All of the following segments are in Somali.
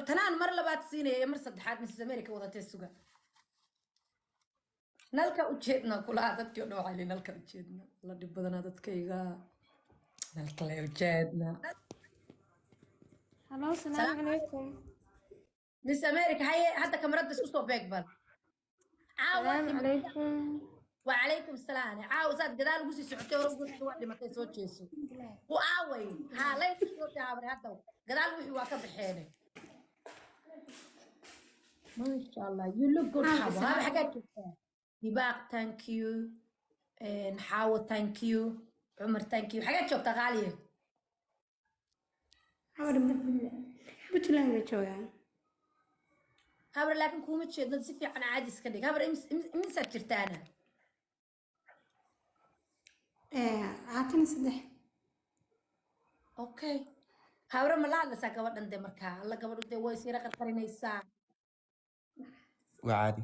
Tanaan mar labaad siinaya iyo mar saddexaad Mrs America wadatee suga. Nalka ujeedna kulaha dadkii o dhan waxay leeyihin nalka ujeedna la dhib badanaa dadkayga nalka la ujeedna. Hello, salaam salaamu calaykum. Miss America, haye, hadda kamarada isku soo beeg bal caawa. Salaamu calaykum. Wacalaykum salaam. Caawa saad gadaal ugu sii socotay, hore ugu waa dhimatay, soo jeeso ku aaway haa laynka soo daabray. Hadda gadaal wixii waa ka baxeene. Masha Allah, you look good. Haa, Xaawo, haba salaam. Xaggaa joogtaa? Hibaaq, thank you. Xaawo, thank you. Cumar, thank you. Xaggaa joogtaa, qaaliye? Habar Puntland bay joogaan. Habar, laakiin kuuma jeedno si fiican, caadi iska dhig habar. Imisaad jirtaana? 23. Okay, habre, ma la hadlaysaa gabadhan de? Markaa alla gabadhu dee way siira qarqarinaysaa. Waa caadi.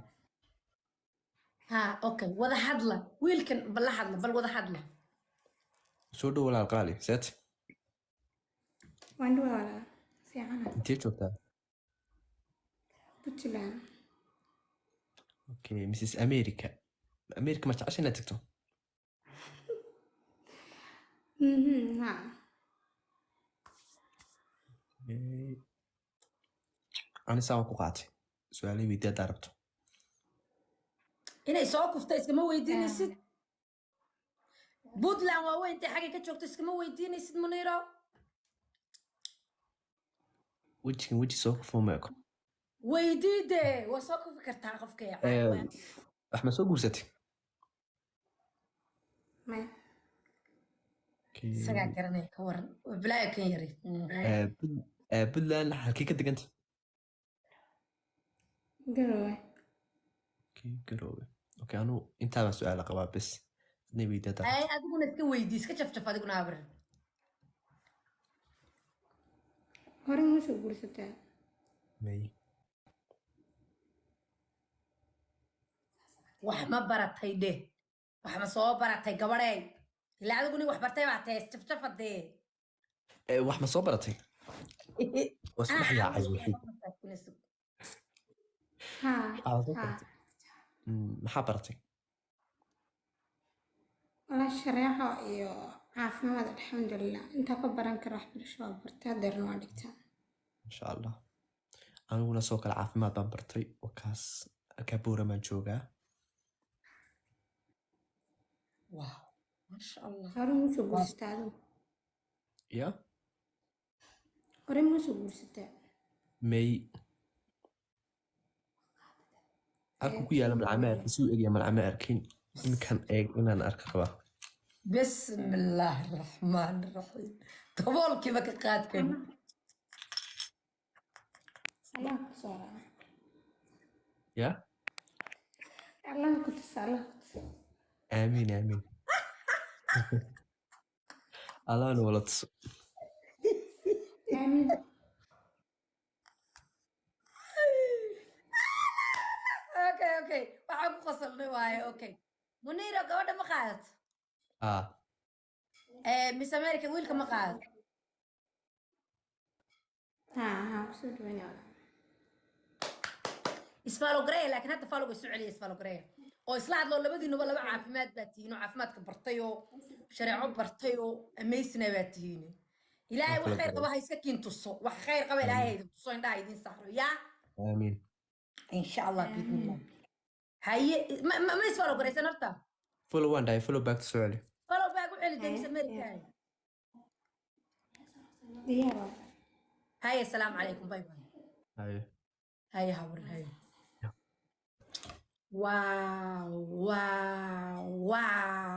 Ha, okay, wada hadla wiilkan, bal la hadla, bal wada hadla. Soo dhow walaal qaali, seet? Waan dhawaa walaal. Fiicana. Intee joogtaa? Puntland. Okay, Mrs America, America ma jecesha inaad tagto? Ha. Anisaa waan ku qaatay su-aalay weydii haddaa rabto. Inay soo kufta iskama weydiinaysid. Puntland waa weyn, intay xaggay ka joogto iskama weydiinaysid, Muniiro. Wejigan weji soo kufo ma eko. Weydii dee, waa soo kufi kartaa qofka. Wax ma soo guursatay? Maya. Okay. Isagaa garanaya, ka waran, waa bilaayo kan yari. Puntland halkii ka deganta? Garowe. Okay, Garoowe. Okay, anu intaa baan su-aala qabaa bes, adna weydii haddaa Ay, rabto. Adiguna iska weydii, iska jafjaf adiguna, habar. Hore ma soo guursataa? May. Wax ma baratay dheh, wax ma soo baratay gabadhey? Ilaa adigu nin wax bartay baa tahay, isjafjafa dee. Wax ma soo baratay? Waa isku dhex yaacay wixii. Haa. Waxaa soo Haa. baratay? Maxaa baratay? Walaa shareeco iyo caafimaad, alxamdulilah. Intaa ka baran kara waxbarasho waa bartay, hadeerna waa dhigtaa. Insha Allah, aniguna soo kale caafimaad baan bartay, wakaas halkaa Booramaan joogaa. Wow, maasha Allah. Hore ma soo guursataa adigu? Ya? Hore ma soo guursataa? May. Halku ku yaala malcama arkin, si uu egya malcama arkin, iminkan eeg inaan arka rabaa. Bismi illaahi raxmaan raxiim, daboolkiiba ka qaadkan. Allah ku soo raaca. Ya? Allah ku tusa, Allah ku tusa. Aamiin, aamiin, Allahna wala tuso. Aamiin. Okay, waxaan ku qosolnay waaye. Okay, Muniiro, gabadha ma qaadato? Ah. Miss America, wiilka ma qaadato? Haa haa, kusoo dhaweynaya walaal. Isfollow gareeya, laakiin hadda followga isu celiya, isfollow gareeya oo isla hadloo. Labadiinuba laba caafimaad baa tihiin oo caafimaadka bartay oo shareeco bartay oo amazing baa tihiin. Ilaahay Waan wax kula khayr qaba garay. Ha iska kiin tuso, wax khayr qaba Ilaahay ha Aamiin. idin tuso, indhaha idin saaro yaa. Aamiin. Insha Allah, biidnillah. Haye, ma isfollow garaysan horta? Follow waan dhahay, follow back to soo celi. Follow back u celi dee, Miss Haye. America. Diyaar waa. Haye, asalaamu calaykum, bye bye. Haye. Haye habar, haye. Wow, wow, wow.